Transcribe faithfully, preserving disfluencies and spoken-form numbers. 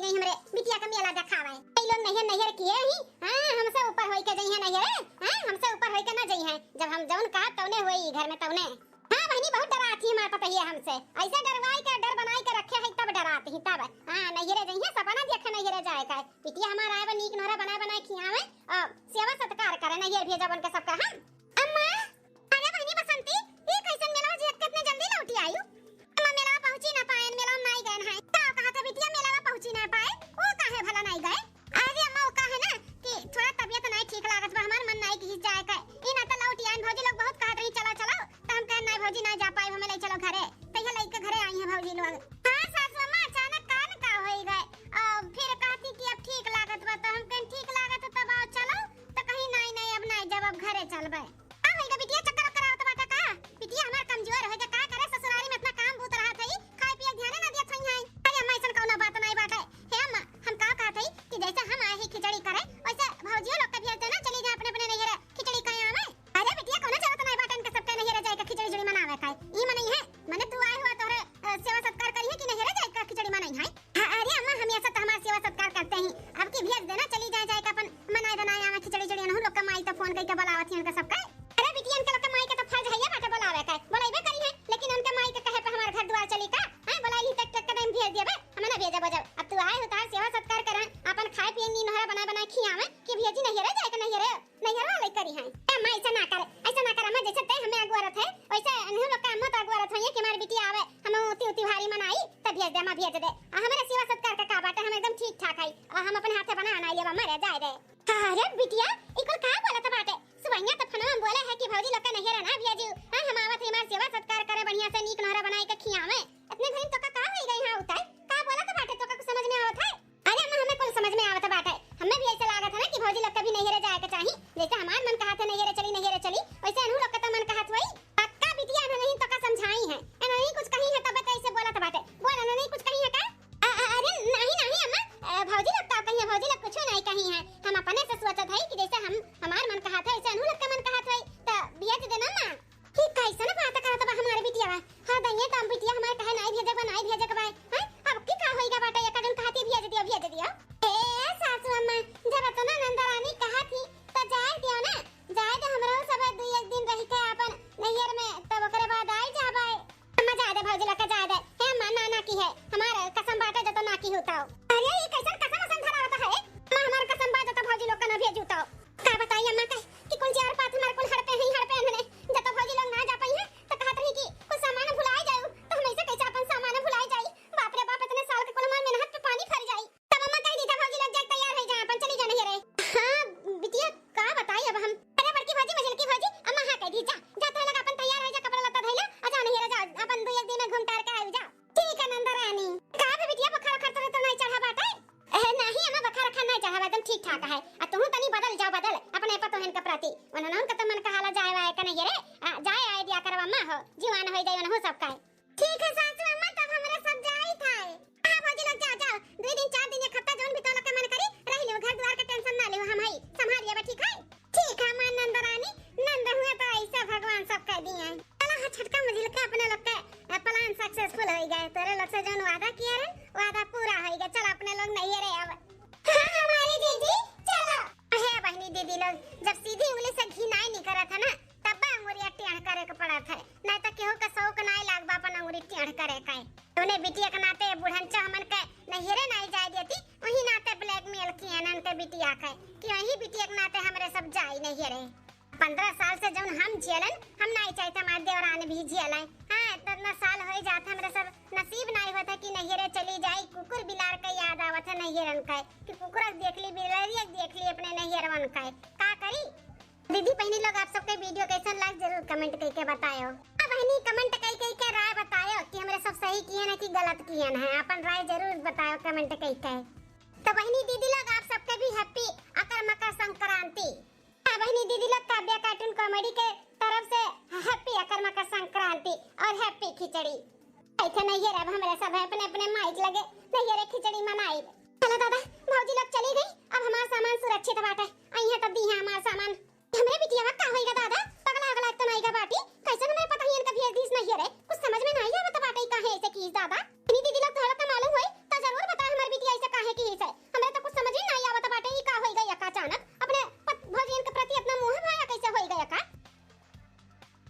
गई हमरे बिटिया का मेला देखावे। ई लोग नैहर नैहर किए ही, हाँ, हमसे ऊपर होई के जइहे नैहर, हाँ, हमसे ऊपर होई के ना जइहे। जब हम जौन कहा तौने होई घर में तौने। हाँ बहिनी, बहुत डरात ही हमार पतोहिया हमसे। ऐसे डरवाई के, डर बनाई के रखे है, तब डरात ही तब। हाँ, नैहरे जइहे, सपना देखे नैहरे जाए का। बिटिया हमार आए बा, नीक नोहरा बनाए बनाए खियावे, और सेवा सत्कार करे, नैहर भेजब उनके सबका हम। अम्मा, अरे बहिनी बसंती, ई कैसन मेलवा जी, कितने जल्दी लौटी आयु? अम्मा, मेलवा पहुँची ना पाएन, मेलवा में नाई गएन है। का कहत है बिटिया, मेलवा पहुँची ना पाए? वो काहे भला नाई गए? अरे अम्मा, वो काहे ना कि थोड़ा तबियत नाई ठीक लागत बा, हमार मन नाई किहिस जाए का। ई ना तो लौटी आएन, भौजी लोग बहुत कहत रही, "चला, चला।" तो हम कहन, "नाई भौजी, नाई जा पाए, हमें ले चलो घरे।" तो यह लइके घरे आई है भौजी लोग। हाँ सासू अम्मा, अचानक कान का होई गए? और फिर कहती कि अब ठीक लागत बा, तो हम कहन, "ठीक लागत है तब आओ, चलो।" तो कहीं, "नाई, नाई, अब नाई जब, अब घरे चलबे।" का होइगा बिटिया, चक्कर ओक्कर आवत बाटे का? बिटिया हमार कमजोर होइगा, का करे ससुरारी में इतना काम भूत रहत है, खाए पिए के ध्याने ना दियत हई है। अरे अम्मा, ऐसन कौनो बात नाई बाटे। हे अम्मा, हम का कहत हई कि जैसे हम आए ही खिचड़ी करे, वैसे भौजियो लोग के भेज देना, चली जाए अपने अपने नैहरे खिचड़ी खाए आवे। अरे बिटिया, कौनो जरूरत नाई बाटे इनके सबके नैहरे जाए के खिचड़ी उचड़ी मनावे का। ई मनई है, मने तू आए हुआ तोहरे, अ, सेवा सत्कार करिहे कि नैहरे जाए के खिचड़ी मनई है? हाँ, अरे अम्मा, हमेशा तो हमार सेवा सत्कार करते ही। अब की भेज देना, चली जाए, जाए के अपन मनाए बनाए आवे खिचड़ी उचड़ी, अनहु लोग का माई तो फोन करके बुलावत ही उनका सबका। अरे बिटिया, उनके लोग का माई के तो फर्ज है ये बाटे बुलावे का, बुलाइबे करी है, लेकिन उनके माई के कहे पे हमार घर द्वार चली का? हाँ, बुलाई ली तक, तक कदम भेज देबे, हम ना भेजब जब। अब तू आए उतार सेवा सत्कार करा, अपन खाए पिए नी नोहरा बनाए बनाए खियावे कि भेजी नैहरे जाए के नैहरे, नैहर वाले करी है। ए अम्मा, ऐसा ना करे, ऐसा ना करे अम्मा, जैसे ते हमें अगुआरत है, वैसे इन्हें लोग का अम्मा तो अगुआरत है कि हमार बिटिया आवे, हम उती उती भारी मनाई, तब भेज दे अम्मा, भेज दे। आ हमारे सेवा सत्कार का का बाटे, हम एकदम ठीक ठाक है, आ हम अपन हाथे बना बनाई लेब अम्मा, रे जाए दे। अरे बिटिया, ई कुल का बोलत बाटे? सुबहिया तो फोनवा में बोले है कि भौजी लोग के नैहरे ना भेजू। हाँ, हम आवत है हमार सेवा सत्कार करे, बढ़िया से नीक नोहरा बनाई के खियावे। इतने घड़ी तोका का होई गई? हाँ उताई, का बोलत बाटे, तोका कुछ समझ में आवत है? अरे अम्मा, हमें कुल समझ में आवत बाटे। हमें भी ऐसे लागत है ना कि भौजी लोग के भी नैहरे जाए के चाही। जैसे हमार मन कहत है नैहरे चली, नैहरे चली, वैसे अनहु लोग के तो मन कहत होई। पक्का बिटिया नहीं तोका समझाई है। ए नहीं कुछ कही है तब तो ऐसे बोलत बाटे। बोल ना, नहीं कुछ कही है का? अ-, अ-, अरे नहीं, नहीं अम्मा, अ, भौजी लोग का कही है, भौजी लोग कुछ नहीं कही है। हम अपने से सोचत है कि जैसे हम, हमार मन कहत है, ऐसे अनहु लोग के मन कहत होई, तो भेज देना अम्मा। कि कैसन बात करत बा हमार बिटिया? हाँ दैया, तो हम बिटिया हमार कहे नाई भेजे बा, नाई भेजे के बा। हैं? अब की का होई गा बाटे, एक जन कहती भेज दियो, भेज दियो। ए सासू अम्मा, जब इतना नंदरानी कहत ही, तो जाए दियो ना, जाए दे, हमरो सब दुई एक दिन रह के अपन नैहर में, तब ओकरे बाद आई जाबे। अम्मा जाए दे, भौजी लोग के जाए दे। हे अम्मा, ना, ना की है, हमार कसम बाटे जो तो ना की होता हो। अरे, ये कैसन कसम असम धरावत है? अम्मा, हमार कसम बा जो तो भौजी लोग का ना भेजू तो। का बताई अम्मा का, कि कुल जे और बात हमार कुल हड़पे हैं, हड़पे हैं। जब तो भौजी लोग ना जा पाई हैं, तो कहत रही कि कुछ सामान भुलाए जाऊ, तो हम ऐसे कैसे अपन सामान भुलाए जाई? बाप रे बाप, इतने साल के कुल हमार मेहनत पे पानी फिर जाई। तब अम्मा कह दी था, "भौजी लोग जा, तैयार हो जा, अपन चली जा नैहरे।" हाँ बिटिया, का बताई अब हम। अरे बड़की भौजी, मझलकी भौजी, अम्मा हाँ कह दी, "जा, जा, तोहे लोग अपन तैयार हो जा, कपड़ा लत्ता धइला, आ जा नैहरे जा, अपन दो एक दिन में घूम टहर के आयु जा।" ठीक है नंदरानी। का बे बिटिया, बुखार उखार तो, तो नहीं चढ़ा बाटे? ए, नहीं अम्मा, बुखार उखार नहीं चढ़ा बा, एकदम ठीक ठाक है। आ तुहू तनी बदल जाओ, बदल अपने पतोहन के प्रति। उन्होंने उनका तो मन कहाला जाए वाए का नहीं रे, आ, जाए आए दिया करवा अम्मा हो, जीवान हो जाए उन्हों सब का। ठीक है सासू अम्मा, तब हमरा सब जाई था। हाँ भौजी लोग, जाओ, जाओ, दो दिन, चार दिन, एक हफ्ता, जौन भी तो लोग के मन करी, रह लियो, घर द्वार के tension ना लियो, हम हई, संभाल लेबे, ठीक है? ठीक है, माँ नंदरानी, नंद हुए तो ऐसा भगवान सब कह दिए हैं। चला हाँ, छोटका मझिलका अपने लोग के, अ, plan successful हो गए, तोरे लोग से जौन वादा किए रहे, वादा पूरा हो गया, चल अपने लोग नैहरे अब। हाँ, हमारी जीजी, चलो। हे बहिनी दीदी लोग, जब सीधी उंगली से घी नाई निकरत है ना, तब अंगुरिया टेढ़ करे के पड़त है, नहीं तो केहू के शौक नाई लाग बा अपन अंगुरी टेढ़ करे का। तूने बिटिया के नाते बुढ़नचा हमन के नैहरे नाई जाए देती, वही नाते blackmail किए नन के बिटिया के, कि वही बिटिया के नाते हमरे सब जाई नैहरे। पन्द्रह साल से जौन हम झेलन, हम नाई चाहते हमारे देवरान भी झेलें। हाँ, इतना साल हो जात, हमरे सब नसीब नाई होता कि नैहरे चली जाई। कुकुर बिलार के याद आवत है नैहरन के, कि कुकुर देख ली, बिलरिया देख ली अपने नैहरवन के। का करी? दीदी बहिनी लोग, आप सबके video कैसन लाग, जरूर comment करके बतायो। हाँ बहिनी, comment कई कई के राय बतायो कि हमरे सब सही किए ना कि गलत किए ना है, अपन राय जरूर बतायो comment कई के। तो बहिनी दीदी लोग, आप सबके भी happy अकर मकर संक्रांति। हाँ बहिनी दीदी लोग, काव्या cartoon comedy के तरफ से happy अकर मकर संक्रांति और happy खिचड़ी। ऐसे नैहरे अब हमरे सब अपने अपने माई के लगे नैहरे खिचड़ी मनाई। चलो दादा, भौजी लोग चली गई, अब हमार सामान सुरक्षित बाटे। अइहे तब दीहे हमार सामान। हमरे बिटिया का होइगा दादा, पगला अगला तो नाई गा बाटी, कैसे हमरे पता ही इनका भेज दीस नैहरे, कुछ समझ में नाई आवत बाटे, काहे ऐसे कीस दादा। इन्हीं दीदी लोग तोहरा तो मालूम होई,